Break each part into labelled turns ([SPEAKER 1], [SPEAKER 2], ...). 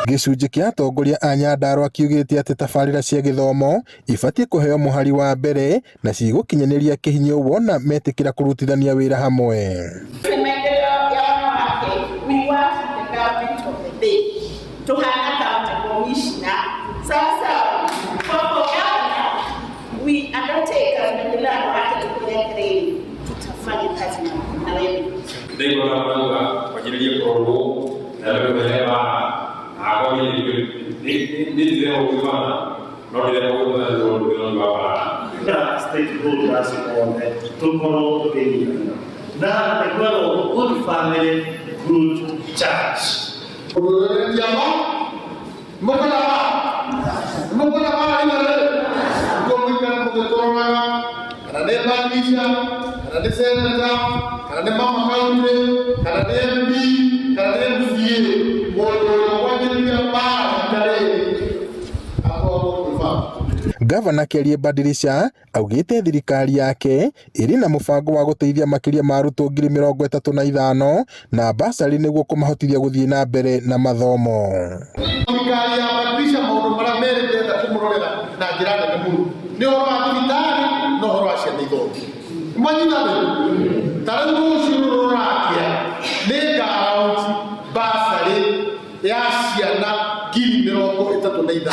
[SPEAKER 1] Gĩcunjĩ kĩa atongoria a Nyandarua kiugĩte atĩ tabarĩra cia gĩthomo ibatiĩ kũheo mũhari wa mbere na cigũkinyanĩria kĩhinyio wona metĩkĩra kũrutithania wĩra hamwe.
[SPEAKER 2] Maendeleo ya wanawake, we work with the government of the day. Tuhana county commissioner. Sasa kwa governor, we undertake as maendeleo ya wanawake tukuja training. Tutafanya kazi na wewe.
[SPEAKER 3] Ndaigua marauga kwanjĩrĩrie kũrorwo na ndũmere bara akorwo nĩ ndĩrenda gũgĩbana no ndĩrenda gũgĩbana nĩ ũndũ wa bara.
[SPEAKER 4] Na stakeholders othe tũkorwo tũkĩnyitanĩra na nĩkwĩrwo good family, good church.
[SPEAKER 5] Kĩama mũkona mũkona marĩ nĩguo mũikare mũgĩtũroraga kana nĩ Patricia, kana nĩ senator, kana nĩ mama county, kana nĩ MP, kana nĩ MCA, mũndũ ũrĩa ũkwanjĩrĩria mbara rita rĩrĩ akorwo kwĩbanga.
[SPEAKER 1] Gavana Kĩarie Badilisha augĩte thirikari yake ĩrĩ na mũbango wa gũteithia makĩria ma arutwo 35,000 na basarĩ nĩguo kũmahotithia gũthiĩ na mbere na mathomo.
[SPEAKER 5] Thirikari ya Patricia, maũndũ marĩa merĩ ndĩrenda kũmũrorera na njĩra nene mũno nĩ ũhoro wa thibitarĩ na ũhoro wa ciana ithome. Mwanyitane ta rĩu rũciũ rũrũ rũrakĩa nĩ ngaraunji basarĩ ya ciana 35,000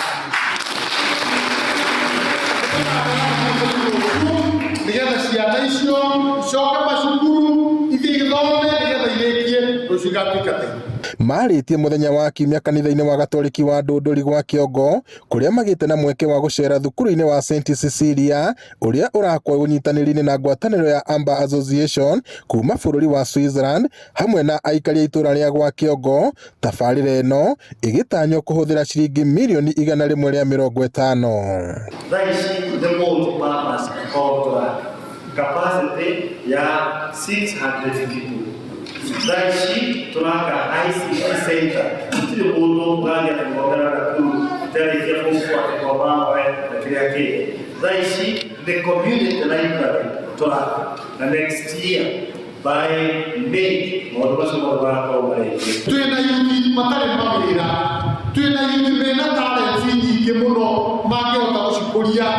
[SPEAKER 5] nĩgetha ciana icio icoke macukuru ithiĩ gĩthome nĩgetha irĩkie rũciũ igatuĩka teithio.
[SPEAKER 1] Marĩtie mũthenya wa Kiumia kanitha-inĩ wa Gatoreki wa Ndũndũri gwa Kĩongo kũrĩa magĩte na mweke wa gũcera thukuru-inĩ wa St Cecilia ũrĩa ũrakwo ũnyitanĩri-inĩ na ngwatanĩro ya Amber Association kuma bũrũri wa Switzerland hamwe na aikari a itũra rĩa gwa Kĩongo. Tabarĩra ĩno ĩgĩtanywo kũhũthĩra ciringi mirioni 150.
[SPEAKER 4] Thaa ici nĩ multi-purpose hall tũraka capacity ya 600 people. Thaa ici tũraka ICT center, gũtirĩ mũndũ ũrathiĩ atĩ gũthomera thukuru ũtarĩkia form four atĩ kwamba oe na kĩrĩa kĩngĩ. Thaa ici nĩ community library tũraka na next year by May maũndũ macio mothe magakorwo marĩkĩte.
[SPEAKER 5] Twĩna yuthi matarĩ mawĩra, twĩna yuthi mena talents nyingĩ mũno mangĩhota gũcikũria,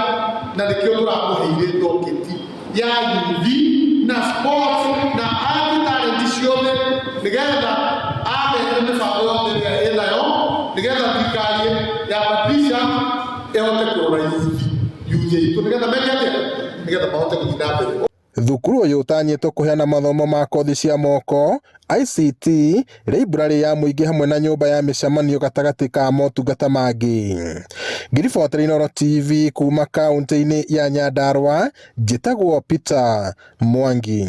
[SPEAKER 5] na nĩkĩo tũramũheire docket ya yuthi na sports na art talent ciothe nĩgetha arehe mĩbango yothe ĩrĩa ĩnayo nĩgetha thirikari ya Patricia ĩhote kũrora yuthi aitũ nĩgetha meke atĩa, nĩgetha mahote gũthiĩ na mbere.
[SPEAKER 1] Thukuru ũyũ ũtanyĩtwo kũheana mathomo ma kothi cia moko, ICT, library ya mũingĩ hamwe na nyũmba ya mĩcemanio gatagatĩ ka motungata mangĩ. Ngĩribotera Inooro TV kuma kaunti-inĩ ya Nyandarua, njĩtagwo Peter Mwangi.